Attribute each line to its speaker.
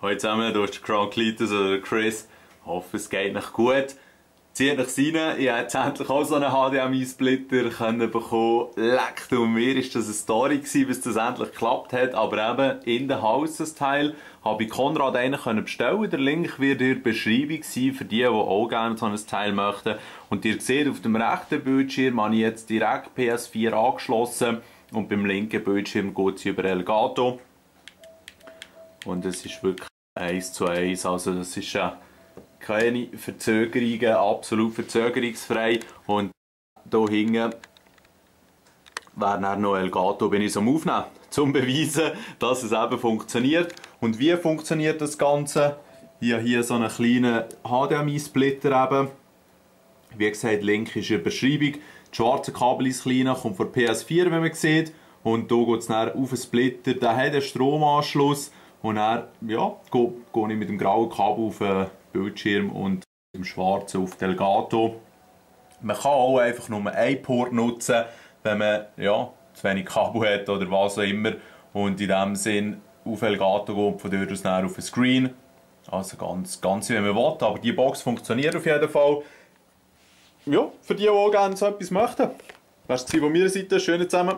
Speaker 1: Hallo zusammen, hier ist der Crown Cletus oder der Chris. Ich hoffe, es geht euch gut. Zieht euch rein, ich habe jetzt endlich auch so einen HDMI-Splitter bekommen. Leck du mir, ist das eine Story gewesen, bis das endlich geklappt hat. Aber eben, in der Haus das Teil, habe ich Konrad einen bestellen. Der Link wird in der Beschreibung sein, für die, die auch gerne so ein Teil möchten. Und ihr seht, auf dem rechten Bildschirm habe ich jetzt direkt PS4 angeschlossen. Und beim linken Bildschirm geht es über Elgato. Und es ist wirklich 1:1, also das ist keine Verzögerungen, absolut verzögerungsfrei. Und hier hinten wäre dann noch Elgato, bin ich so am Aufnehmen, zum beweisen, dass es eben funktioniert. Und wie funktioniert das Ganze? Ich habe hier so einen kleinen HDMI-Splitter eben. Wie gesagt, Link ist in der Beschreibung. Das schwarze Kabel ist kleiner, kommt von PS4, wenn man sieht. Und hier geht es dann auf den Splitter, der hat einen Stromanschluss. Und dann ja, gehe ich mit dem grauen Kabel auf den Bildschirm und mit dem schwarzen auf den Elgato. Man kann auch einfach nur einen Port nutzen, wenn man ja, zu wenig Kabel hat oder was auch immer. Und in dem Sinn auf Elgato geht, von dort aus dann auf den Screen. Also ganz wie man will. Aber die Box funktioniert auf jeden Fall. Ja, für die auch gerne so etwas möchten. Das war von meiner Seite. Schön zusammen.